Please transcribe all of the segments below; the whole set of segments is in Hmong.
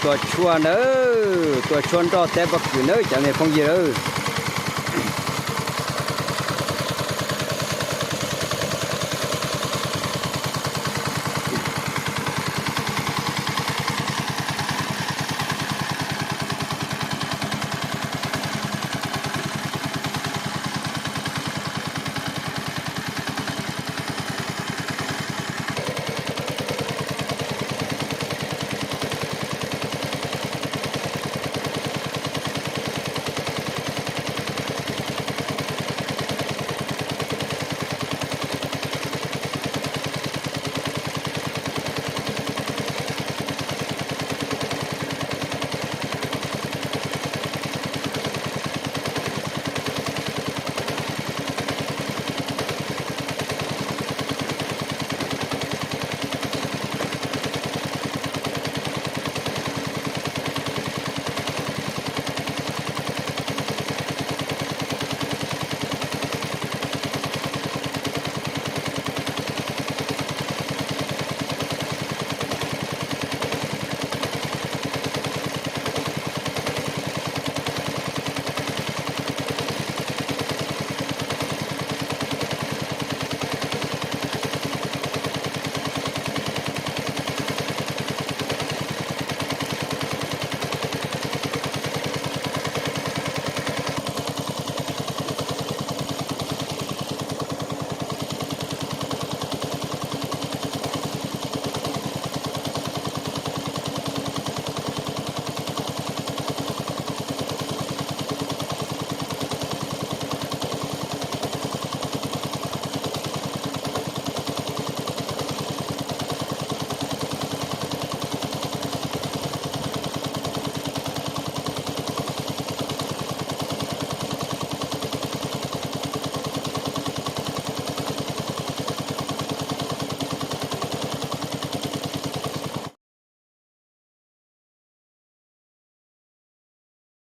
Tua tshuaj nawb, tua tshuaj nroj teb pob kws nawb cov me phooj ywg.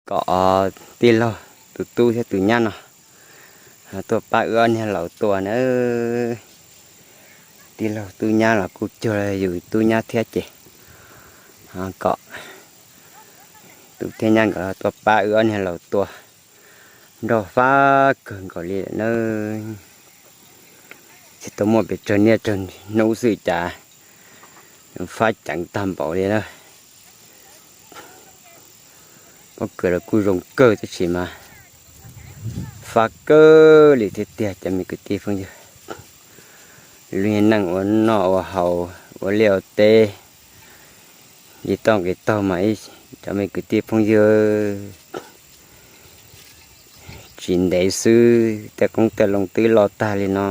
Kom tij laug tus tub thiab tus nyab no tuaj pab wb ob niag laus tua na. Tij laug tub nyab los kuj cuag yus tub nyab thiab ces kom tus thiab nyab nkawd tuaj pab wb ob niag laus tua nroj fab kawg nkaus li lawm na. Tsis tau muaj pes tsawg niaj tsawg hnub xwb cas fab ceev tag npaum li na. Pob kws los kuj zoo kawg tab sis mas fab kawg li thiab tiag cov me kwv tij phooj ywg. Lub niag neej ua noj ua haus ua liaj ua teb li toj nqis taug mas ib cov me kwv tij phooj ywg, tsis ntev xwb tej qoob tej loo twb loj tag li no.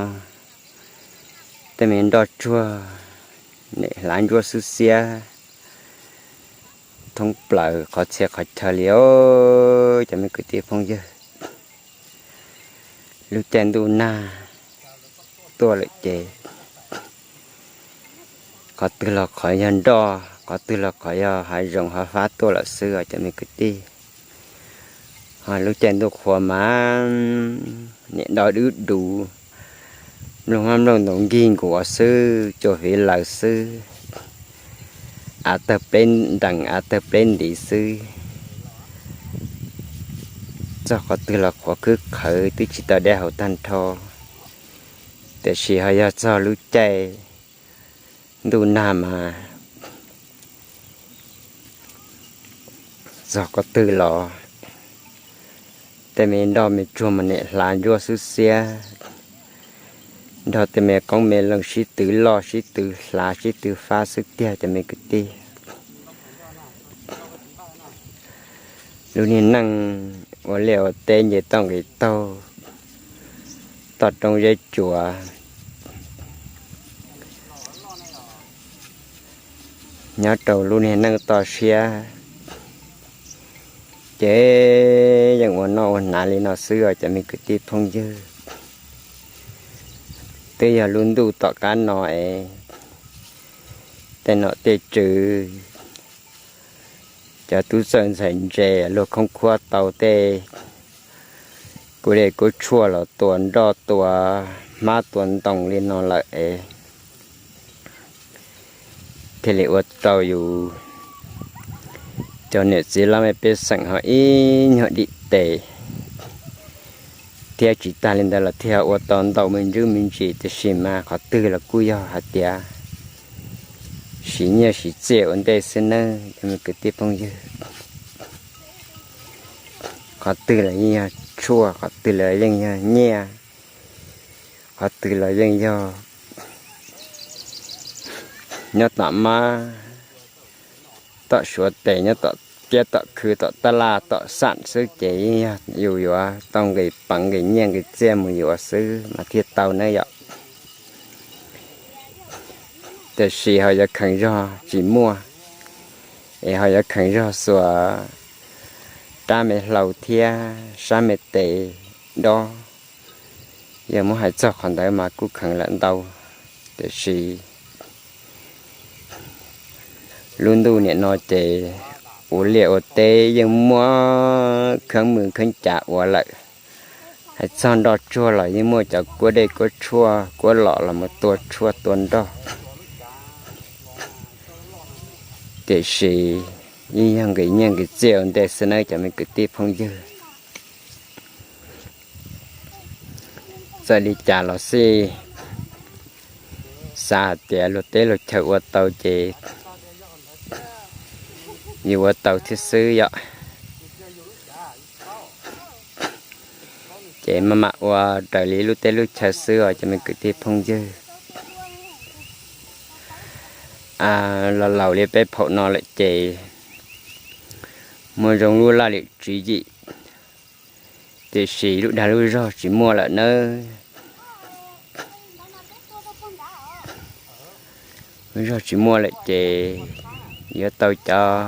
Tej me nroj tsuag nim hlav ntsuab xwb xiab thoob plaws qhov txhia qhov chaw li os cov me kwv tij phooj ywg. Lub caij ntuj nag tuaj lawm ces qhov twg los qhov yog nroj, qhov twg los qhov yog hav zoov hav fab tuaj lawm xwb os cov me kwv tij. Ho lub caij ntuj qhua mas nim nto dub dus, nplooj hmab nplooj ntoos nkig nkuas xwb, cua fiv laws xwb, av tawg pleb nrees av tawg pleb ntiv xwb. Txog qhov twg los qhuav khwb qhawv twb tsis tau deb haus tag nrho. Tiam sis ho yog txog lub caij ntuj nag mas txog qhov twg los tej me nroj me tsuag mas nim hlav ntsuab xwb xiab, nrog tej me qoob me loo sib tw loj sib tw hlav sib tw fab xwb tiag cov me kwv tij. Lub niag neej ua liaj ua teb nce toj nqis taug, toj roob zeb tsuas, nyob rau lub niag neej toj siab ces yeej ua noj ua hnav li no xwb os cov me kwv tij phooj ywg. Twb yog lub ntuj tom qab no es tej nom tej tswv, cov tub txawj ntxhais ntse luag khoob khuab tau tej kuv dej kuv tshuaj los tua nroj tua hmab tua ntoo li no lawm es thiaj li ua rau yus Cov niam txiv laj mej pej xeem ho ib nyuag dim tes thiab tsis tag li ntawd los thiaj ua tau ntau me ntsis me ntsis, tiam sis mas qhov twg los kuj yog hais tias siv nyiaj siv txiaj ua ntej xwb nawb cov me kwv tij phooj ywg. Qhov twg los yeej yog tshuaj, qhov twg los yeej yog nyiaj, qhov twg los yeej yog nyob tom mab tom suav tes, nyob tom kiab tom khw tom taj laj tom xam xwb ces yeej yog yus yuav tau nqis peev nqis nyiaj nqis txiaj mus yuav xwb mas thiaj tau nawb yom. Tiam sis ho yuav kheev zog tsis muaj, es ho yuav kheev zog xuas rab me hlau thiab sab me tes dob. Yog muab hais txog qhov ntawd mas kuj kheev lawm ntau, tiam sis lub ntuj niam no ces ua liaj ua teb yeej muaj kheeb mws kheeb cav ua lawm. Hais txog nroj tsuag los yeej muaj cov kuab dej kuab tshuaj kuab los los mus tua tshuaj tua nroj. Tiam sis yeej yog nqis nyiaj nqis txiaj ua ntej xwb nawb cov me kwv tij phooj ywg. Txawm li cas los xij, xav hais tias luag teb luag chaw ua tau ces yus ua tau thiab xwb yom. Ces maj mam ua raws li lub teb lub chaw xwb os cov me kwv tij phooj ywg. Los laus li peb phaum no lawm ces muaj zoo lub laj lim tswv yim, tiam sis lub dag lub zog tsis muaj lawm nawb. Lub zog tsis muaj lawm ces yuav tau cov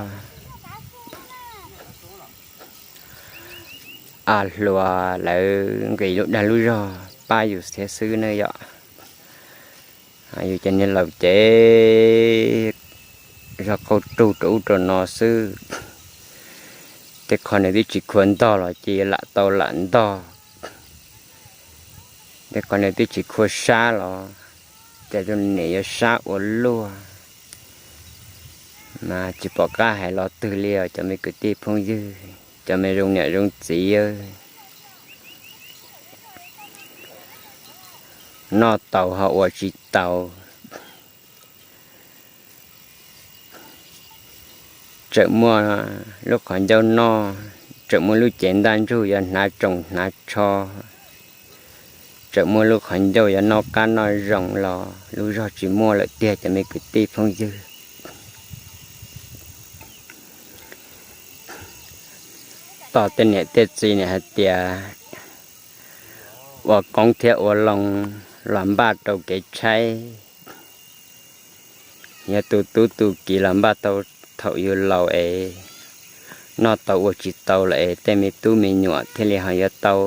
a hluas lawv nqis lub dag lub zog pab yus thiab xwb ne yom. Yus cov niag laus ces zog qaug rug rau ub rau no xwb. Tej qhov nws twb tsis khuav ntog los ces lam tau lam ntog, tej qhov nws twb tsis khuav sab los ces tus niam yuav sab ua luaj. Mas tsis pom qab hais los twg li os cov me kwv tij phooj ywg, cov me zoo niam zoo txiv. Noj tau ho ua tsis tau, tseem muaj lub qhov ncauj noj, tseem muaj lub cev ntaj ntsug yuav hnav tsoos hnav tsho, tseem muaj lub qhov ncauj yuav noj qab noj zoo los lub zog tsis muaj lawm tiag cov me kwv tij phooj ywg. Tom tej niam tej txiv nim hais tias ua koob thiab ua loo los npaj rau kev tshaib. Yog tu tub tu kiv los npaj tau thaum yus laus es noj tau ua tsis tau lawm es tej me tub me nyuam thiaj li ho yuav tau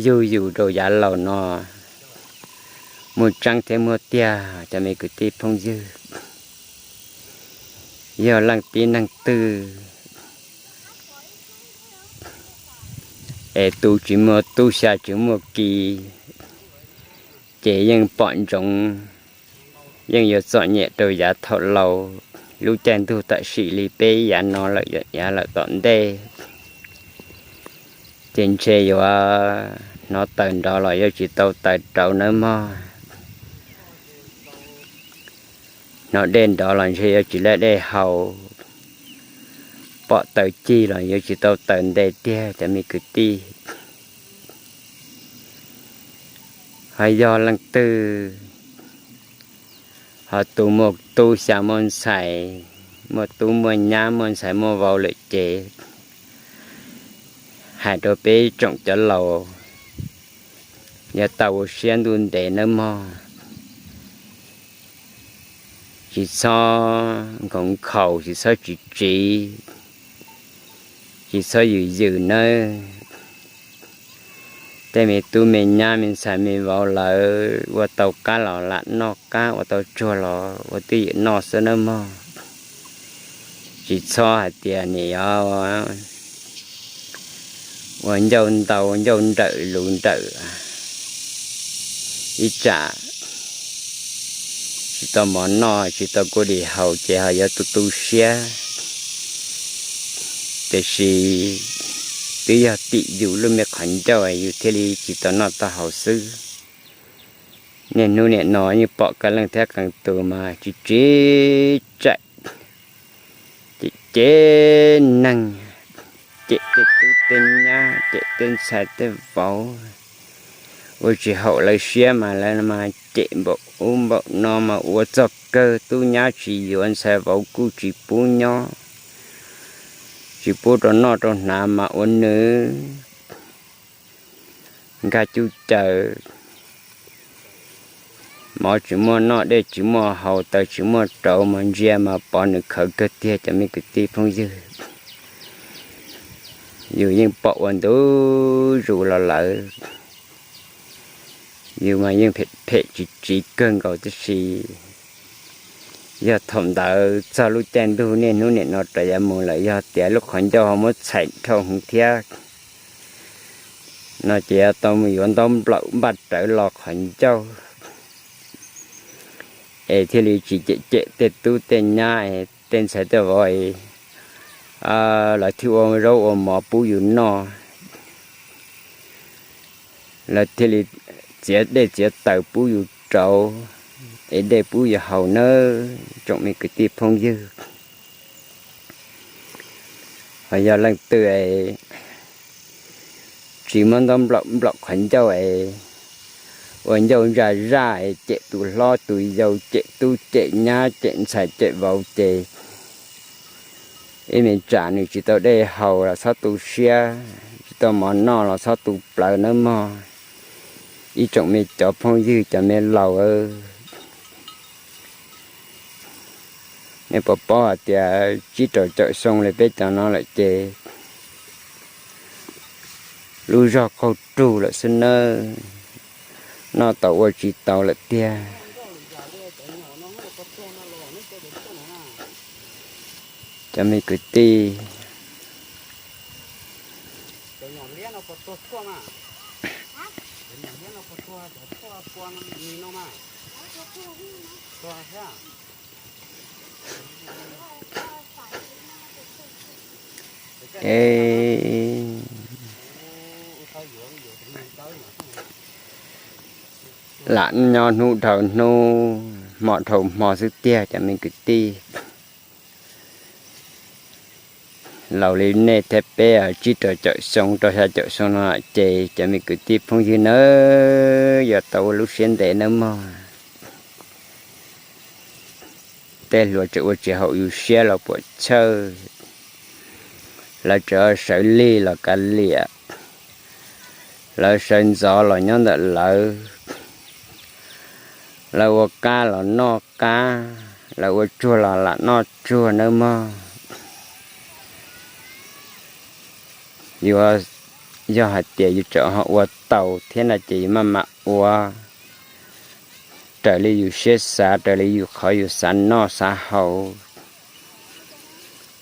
yug yus rau yav laus no. Muaj tseeb thiab muaj tiag cov me kwv tij phooj ywg. Yog leej tib neeg twg es tu tsis muaj tub xya tsis muaj ki ces yeej pom ntsoov yeej yuav txom nyem rau yav thaum laus. Lub caij ntuj tam sim li peb yav no lawm yav lawm tom ntej ces ntshe yuav hnov taws nrov los yuav tsis tau taws rauv nawb mog. Hnov dej nrov los ntshe yuav tsis laj dej haus, pom taws cig los yuav tsis tau taws nte tiag cov me kwv tij. Ho yog leej twg ho tu muaj tub xya muaj ntxhais, muaj tub muaj nyab muaj ntxhais muaj vauv lawm ces hais rau peb tsoom cov laus yuav tau ua siab ntuj ntev nawb mog. Tsis txhob nkoos nkhaus, tsis txhob tsiv tsiv, tsis txhob yws yws nawb. Tej me tub me nyab me ntxhais me vauv lawv ua tau qab los lam noj qab, ua tau tsuag los ua twj ywm noj xwb nawb mog. Tsis txhob hais tias nim yog ua ncauj ntau ncauj nrawm lus nrawm ib tsam tsis tau mov noj, tsis tau kuj dim haus ces ho yuav tu tu siab. Tiam sis twb yog tim yus lub me qhov ncauj yus thiaj li tsis tau noj tau haus xwb. Niaj hnub niaj no yeej pom qee leej thiab qee tus mas tsis tsim tsim, cem cem neeg, cem tej tub tej nyab, cem tej ntxhais tej vauv, ua tsis haum lawv siab mas lawv mas cem npaum ub npaum no mas ua txog kawg tub nyab tsis yuav ntxhais vauv kuj tsis pub nyob, tsis pub rau noj rau hnav mas ua nws nkag cuj caws, mov tsis muaj noj dej tsis muaj haus taws tsis muaj rauv mas ntsia mas pom nws khawv kawg tiag cov me kwv tij phooj ywg. Yus yeej pom ua ntu zus los lawm, yus mas yeej phem phem tsis tsiv kawg nkaus tib si. Yog thaum ntawd txog lub caij ntuj niaj hnub nim no rov yav mus lawm yog tias lub qhov ncauj ho muab txhais dhau hwv thiab no ces yuav tau mus yuav ntaub nplaum npaj rawv los qhov ncauj es thiaj li tsis cem cem tej tub tej nyab, tej ntxhais tej vauv, lawv thiaj ua zaub ua mov pub yus noj, lawv thiaj li txiav dej txiav taws pub yus rauv, es dej pub yus haus nawb tsoom me kwv tij phooj ywg. Ho yog leej twg tsis muab ntaub nplaum nplaum qhov ncauj es ua ncauj ntsaj zaj es cem tus hlob tus yau cem tub cem nyab cem ntxhais cem vauv ces ib me tsam nws tsis tau dej haus los txhob tu siab, tsis tau mov noj los txhob tu plawv nawb mog. Ib tsoom me cov phooj ywg cov me laus, nej puas paub hais tias tsib rau caum xyoo li peb cov no lawm ces lub zog qaug rug lawm xwb nawb, noj tau ua tsis tau lawm tiag. Cov me kwv tij, lam nyob hnub dhau hnub hmo dhau hmo xwb tiag cov me kwv tij. Laus li nej thiab peb tsib rau caum xyoo rau xya caum xyoo no ces cov me kwv tij phooj ywg nawb, yuav tau ua lub siab ntev nawb mog. Tej hluas tseem ua tsis haum yus siab los puam chawj, lawv tseem sawv lig los kav liam, lawv sawv ntxov los nyob ntawm lawv, lawv ua qab los noj qab, lawv ua tsuag los lam noj tsuag nawb mog. Yog hais tias yus tseem ho ua tau thiab no ces yus maj mam ua raws li yus siab xav, raws li yus qhov yus xav noj xav haus.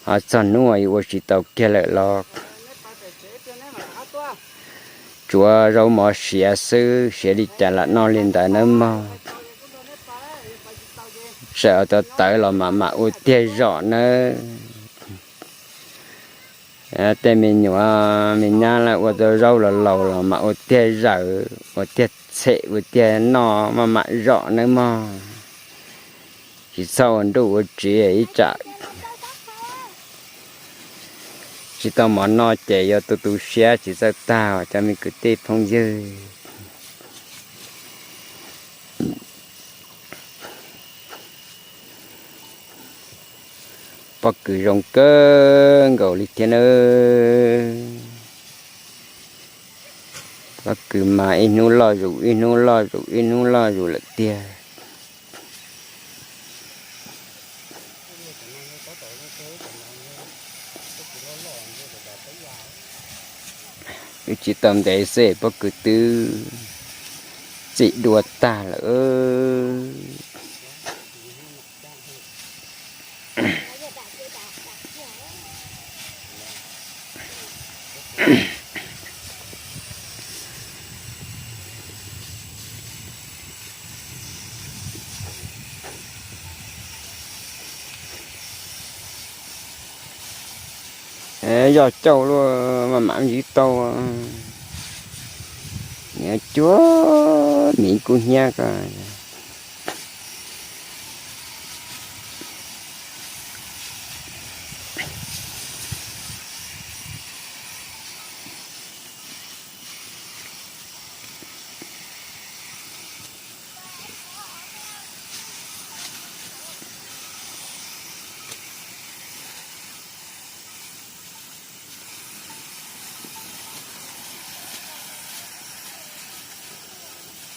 Ho txog hnub uas yus ua tsis tau kiag lawm los tsuav zaub mov siav xwb, siav li cas lam noj li ntawd nawb mog. Txawm tau tawv los mam mam ua tiag zom nawb. Tej me nyuam me nyab lawv ua tau zaub los laus los mam ua tiag zawm, ua tiag txhem, ua tiag noj maj mam zom nawb mog. Tsis txhob ua nruj ua tsiv ib tsam tsis tau mov noj ces yuav tu tu siab tsis txawj tag cov me kwv tij phooj ywg. Pob kws zoo kawg nkaus li thiab nawb. Pob kws mas ib hnub loj zus ib hnub loj zus ib hnub loj zus lawm tiag. Wb tsis tau ntev xwb pob kws twb txim dua tag lawm. Yog cauj luaj mas mam ntsis tau. Niam cuab miv kub hnyiab ko.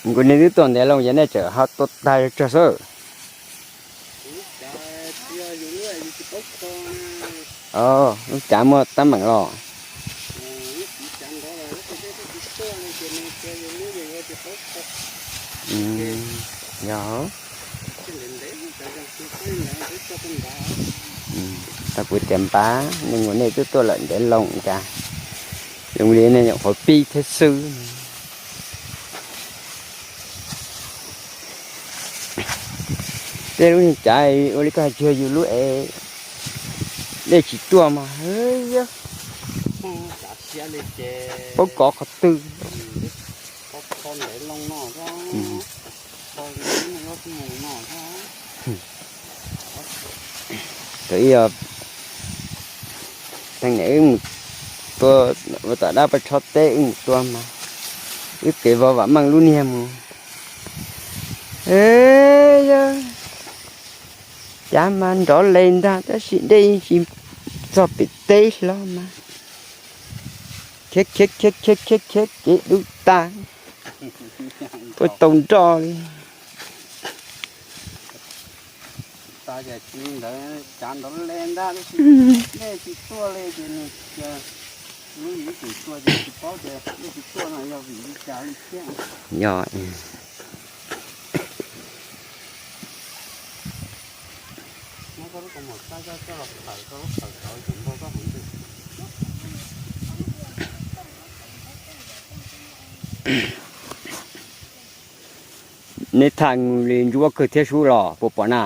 Nkaus nej twb tuaj ntev loo ces nej tseem ho tua tag tsawg xwb. Lub cav muaj teeb meem los? Yog. Tau kuv tias npab, nej ua nej twb tuaj lawm ntev loo cas zoo li nej nyuam qhuav pib thiab xwb. Tej lub niag cav ua li koj hais tsis yog yus lub es dej tsis tuaj mas yog paub kov qhov twg. Thaum ib yog tag niam wb mus tua ua tom dab paj tshob teb wb mus tua mas wb kev vov vam meej lub niag mus. Yog cav mas nrov le ntag tab sis dej tsis txog pem teb hlo mas khiav khiav khiav khiav khiav khiav kev dub tag, tuaj tau nroj li. Ntawd cav nrov le ntag tab sis dej tsis tuaj li ces nws, lub yim ib txwm tua ces tsis paub tias dej tsis tuaj no yog vim li cas li thiab. Yog. Nej tham li ntsuab kawg thiab sub los puas pom na?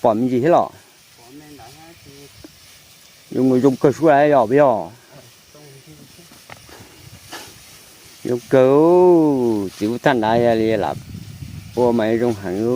Pom me ntsis thiab los? Zoo, zoo kawg sub los yog puas yog? Zoo kawg, txiv ub thaj nrad yog li lam ua mas zoo heev.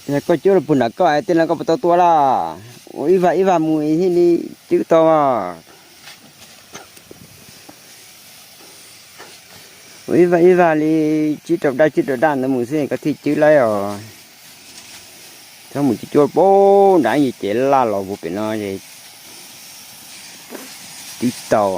Yog koj cub los puag nram koj hais tej no koj puas tau tua lawm? Ua ib vag ib vag mus thiaj li cub tau. Ua ib vag ib vag li tsib rau daj tsib rau daj ntawd mus xwb koj thiaj cub laib os. Txhob mus cub cub puag nrad ces laj los puag pem no es cub tsis tau.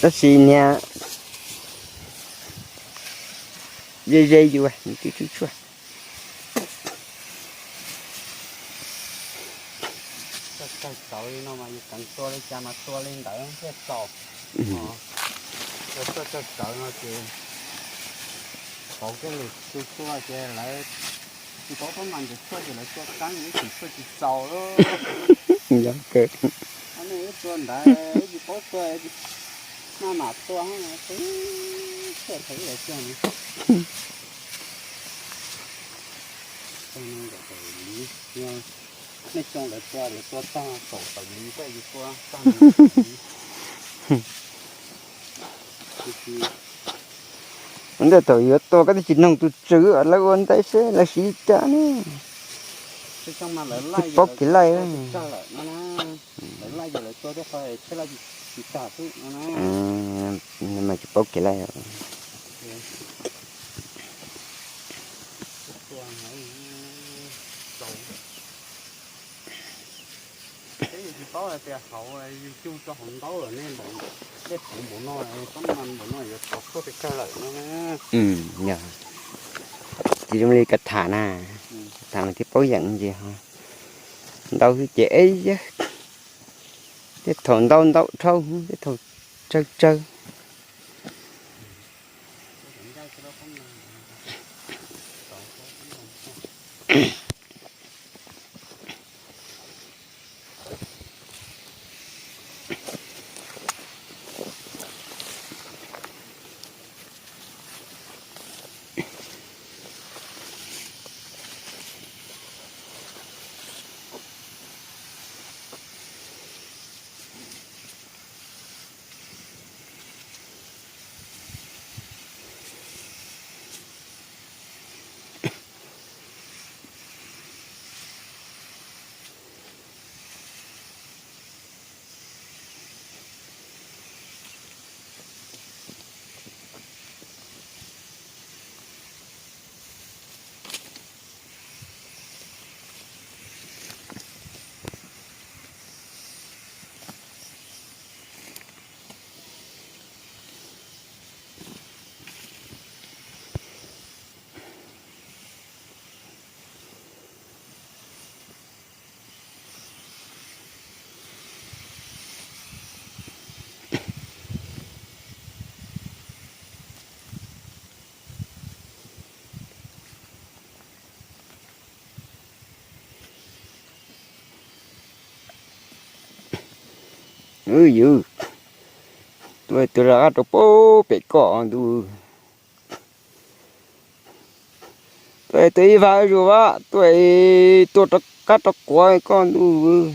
Tab sis niag ze ze yus nws twb tshuaj tshuaj. Txawj txawj txawv li no mas yus kheev tua li cas mas tua li ntawd thiaj txaus. Yog txawj txawj txawv no ces pauv kiag lwm tus tshuaj ces lawv tsis paub qab mas ntawm tshuaj ces lawv tua qeeb ib chim tshuaj tsis txaus lawm. Yog kawg. Nej wb tua ntawd wb tsis paub tua, maj mam tua xwb, tshuaj thaum ib lawv tua. Nej coj lawv tua, lawv tua tag kaum tawm li, koj yus tua tag li. Ntawm thaum yuav tua koj twb tsis noog tus tswv lawv ua ntej seb lawv siv li cas ne. Tsis paub kev laij. Lawv laij ces lawv tua tej qhov tsheb laij tsis tag xwb no na. Mas tsis paub kev laij. Paub hais tias hauv yus cug rau hauv ntaub lawm ne, tej thaum npaum no, txhob mas npaum no yuav tau tuaj pes tsawg lawm no. Yog, tsis zoo li ka tham na, ka tham mas thiaj paub yeem ces ho ntau xwb ces eb yawg, tej thaum ntau ntau dhau, tej thaum tsawg tsawg. Yus, tuaj tus rov qab rau pem koj ntuj. Tuaj tus ib vag zuj vaj, tuaj tus rov qab rau quav koj ntuj.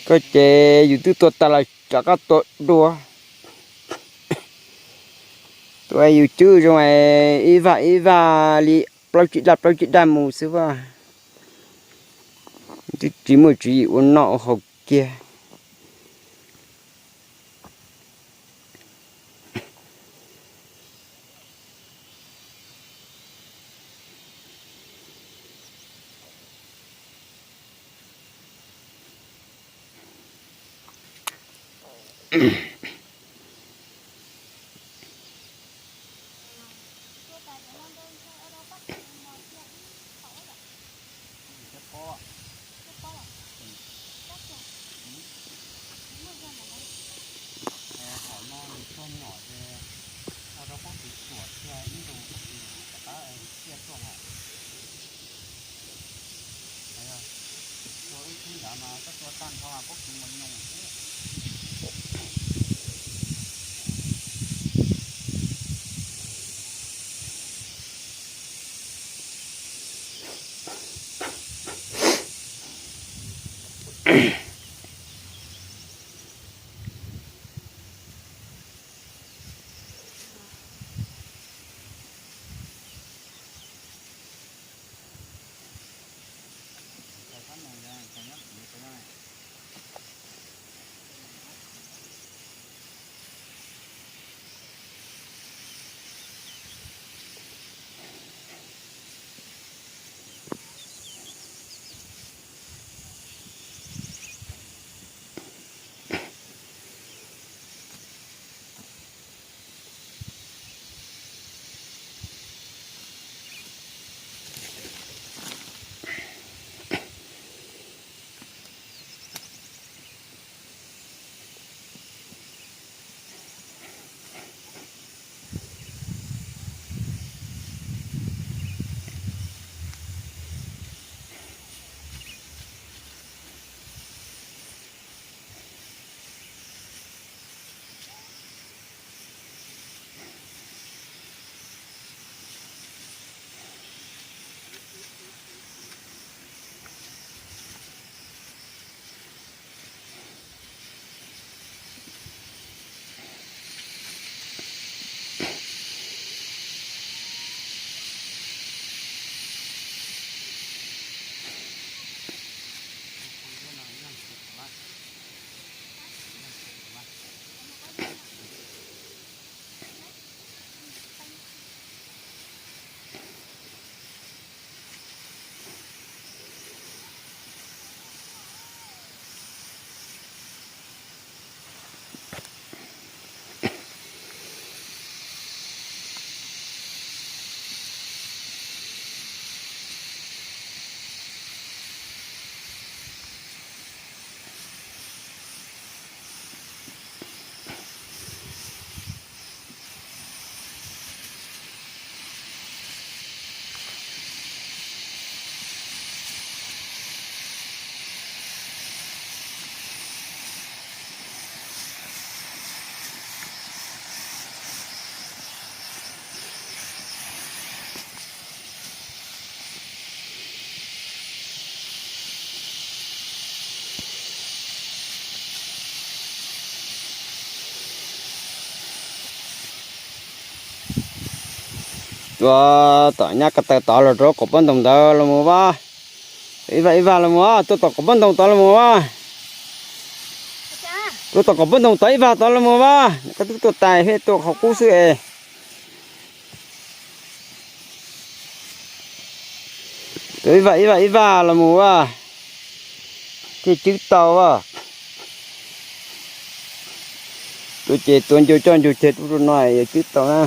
Koj ces yus twb tua tas los rov qab tua dua. Tua yus cub zoo ib vag ib vag li plaub tsib daj plaub tsib daj mus xwb as. Twb tsis muaj tswv yim ua noj ua haus kiag. Hom no nws tuag nyom ces ua rau pob tsuas tsuam thiaj ib ntus rov qab ciaj tuaj lawm. Tua ib thib ntawd mas koj tua tag nrho mas pob tsuas mus nyoos xwb. Tuaj tom nyab ko taw tod los rau qhov pob ntoo ntawd los mus Vaj. Ib Vaj, ib Vaj los mus, tuaj tom qhov pob ntoo tod los mus Vaj. Tuaj tom qhov pob ntoo tod ib Vaj tod los mus Vaj. Koj twb tuaj tais thiab tuaj qhov qub xwb es. Tuaj ib Vaj, ib Vaj, ib Vaj los mus Vaj. Thiaj cwb tau Vaj. Tuaj ces tuaj ncua coj ncua ceg tuaj rau no yog cwb tau na.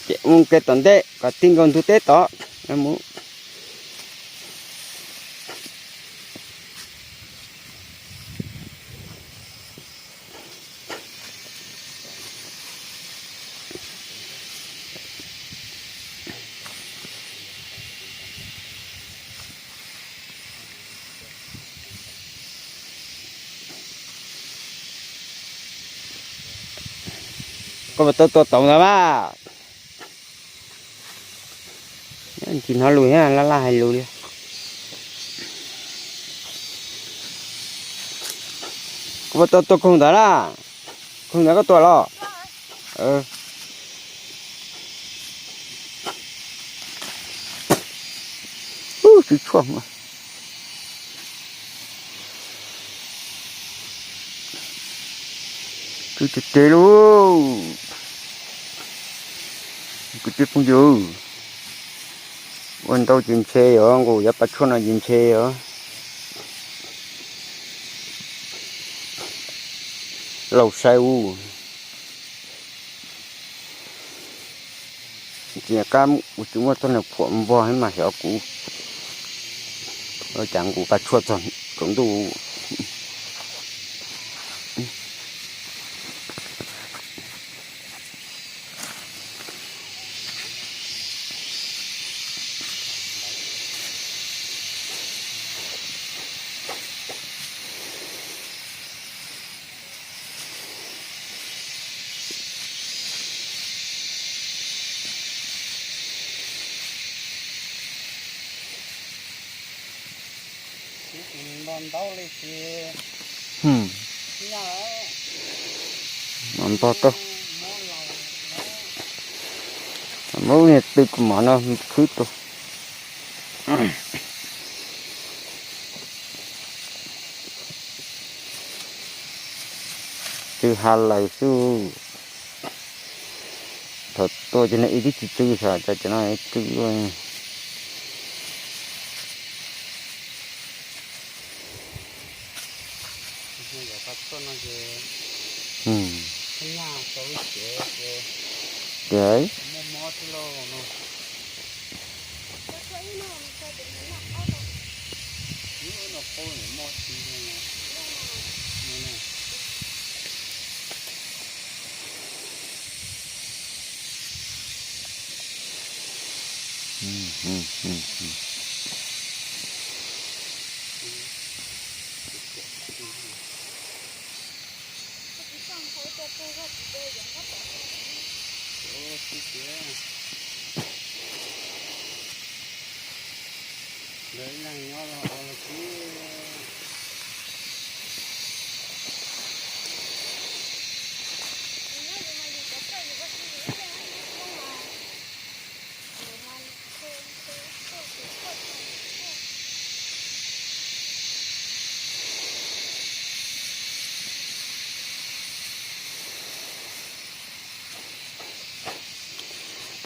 Ces mus kev tom ntej kom tig nkaus ntug teb tod mus. Koj puas tau tua tau ntawd mas? Tsis hnov lus thiab, laj laj hais lus li. Koj puas tau tua koog ntawd na? Koog ntawd koj tua los? Tsw tshuaj. Tsw tes tes lauj. Kwv tij phooj ywg, ua ntau ces ntshe yog nqus yav pas tshuaj no ces ntshe yog laus sai u. Tsis qab ua tsis muaj txoj niag phuam npog mas xyov kuv ua cas nqus pas tshuaj txog tsaus ntuj. Npog tau. Muab niag tw kuv mov no khwb rau. Tsw ha lawm xwb. Thaum tuaj ces no ib tib tsis tsw xyov cas cov no tsw. Ces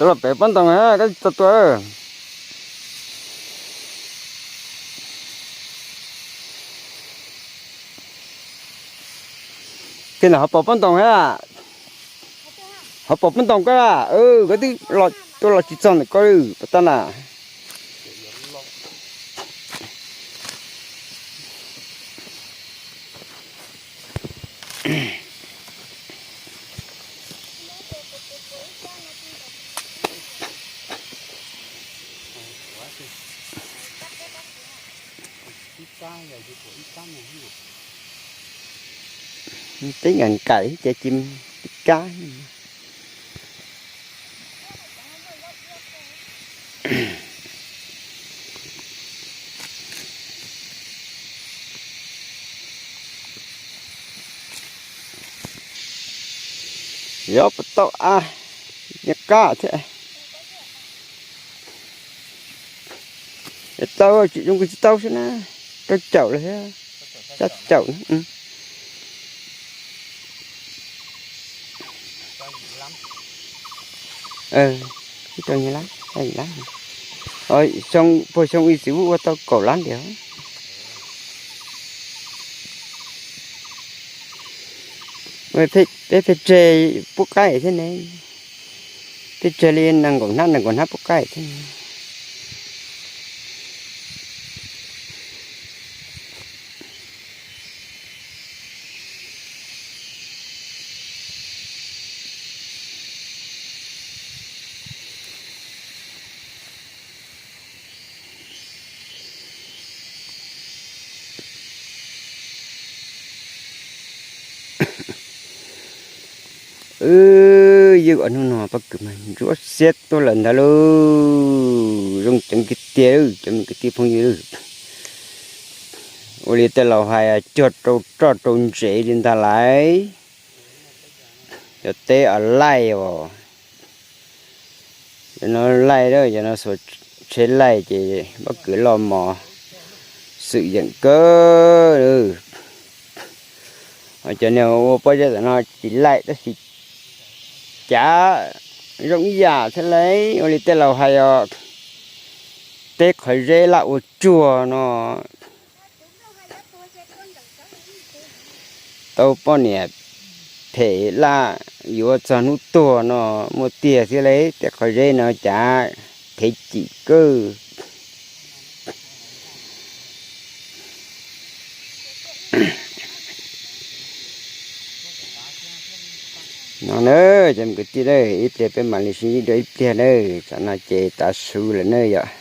Tuaj los pem pob ntoo, koj tsis tau tua. Kiag ntawm hauv paus pob ntoo thiab. Hauv paus pob ntoo koj, koj twb tuaj los tsis txog ntawm koj li pas tab na. Teb nkaim nkaim ces ci kab. Yog puas tau a, nyob qab thiab. Tau, tsis zoo kuj tsis tau xwb na. Rau caum lawm thiab. Sab caum na. Ib rau nyias lab, xyoo, puag xyoo ib txiv ub ua tau kaum lab ntiag. Peb pheej tseg pub qaib thiab ne, pheej tseg li nees nkaum hnab nees nkaum hnab pub qaib thiab. Wb ua hnub no pob kws mas ntsuab xiab tuaj lawm ntag lauj. Zoo ceev kwv tiag, cov me kwv tij phooj ywg. Ua li tej laus hais, cuag rau roj rau ntsev li ntag lauj. Cov teb os laij os. Cov no laij, cov no xuas tsheb laij ces pob kws loj mos, xwm yeem kawg. Cov niag ua pob zeb tom no tsis laij tab sis cav zoo ib yam thiab lauj. Ua li tej laus hais os, teb qhov zeb laj ua tsuag no. Tau poj niam phem laj yuav txog hnub tuag no muaj tiag thiab lauj. Teb qhov zeb no cav thev cim kawg. No na, cov me kwv tij, ib pliag peb mam li sib ntsib dua ib pliag na. Tsam no ces tav su lawm na yom.